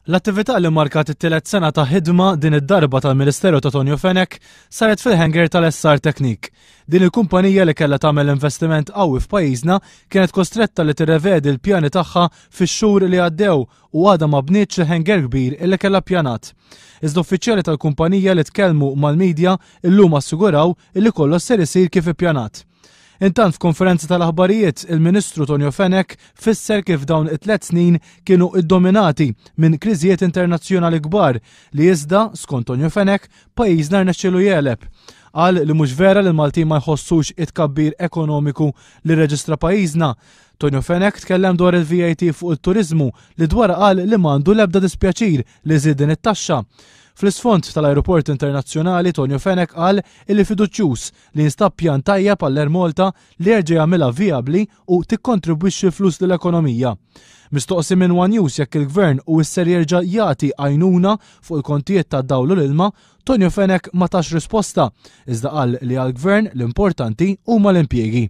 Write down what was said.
L-attività li markat it-tielet sena ta' ħidma din id-darba tal-Ministeru ta' Tonio Fenech saret fil-hangar tal-SR Technique. Din il-kumpanija li kellha tagħmel investiment qawwi f'pajjiżna kienet kostretta li tirrevedi l-pjani tagħha fix-xhur li għaddew u għadha ma bnietx il-hangar kbir illi kellha ppjanat. Iżda uffiċjali tal-kumpanija li tkellmu mal-media illum assiguraw illi kollox ser isir kif ippjanat. Intant f'konferenza tal-aħbarijiet, il-Ministru Tonio Fenech fisser kif dawn it-tlet snin kienu iddominati minn kriżijiet internazzjonali kbar li iżda, skont Tonio Fenech, pajjiżna rnexxielu jegħleb. Qal li mhux vera li l-Maltin ma jħossux it-tkabbir ekonomiku li rreġistra pajjiżna. Tonio Fenech tkellem dwar il-VAT fuq it-turiżmu li dwar qal li m'għandu l-ebda dispjaċir li żied din it-taxxa. Fl-isfond tal-Ajruport Internazzjonali Tonio Fenech qal illi fiduċjuż li jinstab pjan tajjeb għall-Air Malta li jerġa' jagħmilha vijabbli u tikkontribwixxi flus lill-ekonomija. Mistoqsi minn One News jekk il-Gvern u ser jerġa' jagħti għajnuna fuq il-kontijiet tad-dawl u l-ilma, Tonio Fenech ma tax risposta, iżda qal li għall-Gvern l-importanti huma l-impjiegi.